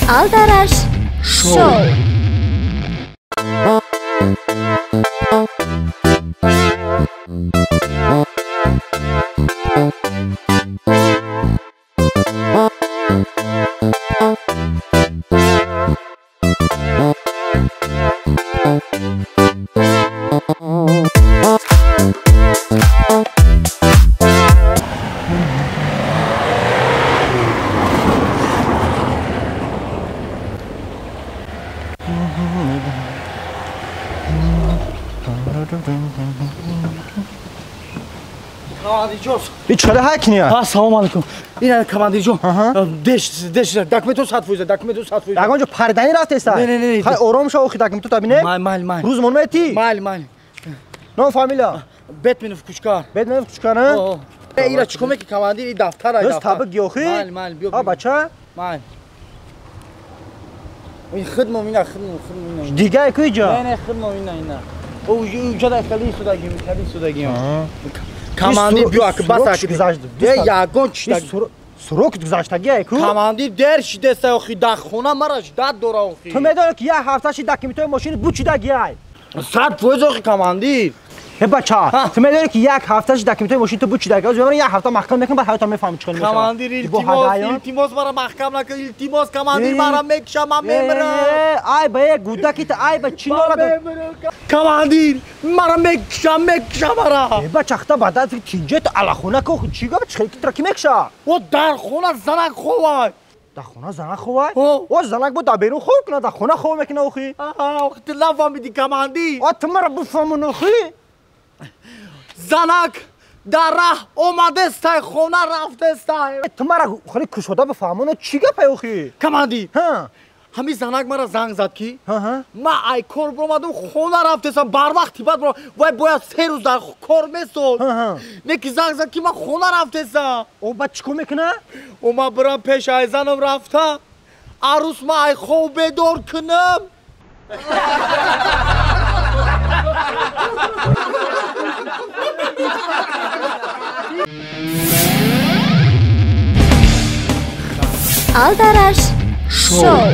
Алдараш шоу. Чӣ ҳакния? Ассалому алайкум. Ина командир ҷон. Деш, деш, документу 100%, документу 100%. Ягон ҷо париданӣ рафтеста? Не, не, не. Хай ором шав, охи документу та бинем. Майл, майл, майл. Рӯз мон мети? Майл, майл. Ном фамилия? Бетменов Кучкар. Бетменов Кучкар, а? Э, ира чӣ кӯмеки командир, и дафтар ай Дӯст дафтар. табик гиёхи? Майл, майл, биё. А бача? Майл. Ин хидмом ина, хидмом, хидмом ина. Дигай ку иҷа? Не, не, хидмом ина, ина. О, уҷа хали судагим, хали судагим. Командир биё аки бас аки. Е, ягон чита. Срок гузаштагӣ ай ку? Командир дер шидеста охи, дар хона мара ждат дора охи. Ту медонӣ ки як ҳафта ши документои мошини бучидагӣ ай? 100% охи командир. Э бача, ту медонӣ ки як ҳафта ши документои мошини ту бучидагӣ? Оз мебарам як ҳафта маҳкам мекунам, баъд ҳаётам мефаҳмам чӣ кор мешавад. Командир, илтимос, илтимос, мара маҳкам накун, илтимос, командир, мара мекушам, ман мемирам. Ай ба е гудаки та, ай ба чӣ нора. Командир, мара мекушам, мекушам мара. Э бача, хта баъд тинҷа ту алахона ку, чӣ гап, чӣ ки тра ки мекуша? О, дар хона занак ховай. Дар хона занак ховай? О, занак бо дар берун хов кунад, дар хона хов мекуна охи. Охи, ту нафаҳмидӣ, командир. О, ту мара бифаҳмон охи. Занак дар раҳ омадестай, хона рафтестай. Ту мара хеле кушода бифаҳмон, чӣ гапай охи? Командир, ҳамин занак мара занг зад ки ман ай кор биромадам, хона рафтесам, барвақти баъд вай бояд 3 рӯз дар кор месод, не ки занг зад ки ман хона рафтесам. О, баъд чӣ кор мекуна? О, ман бирам пеш ай занам рафта, арӯс ман ай хов бедор кунам. Алдараш шоу.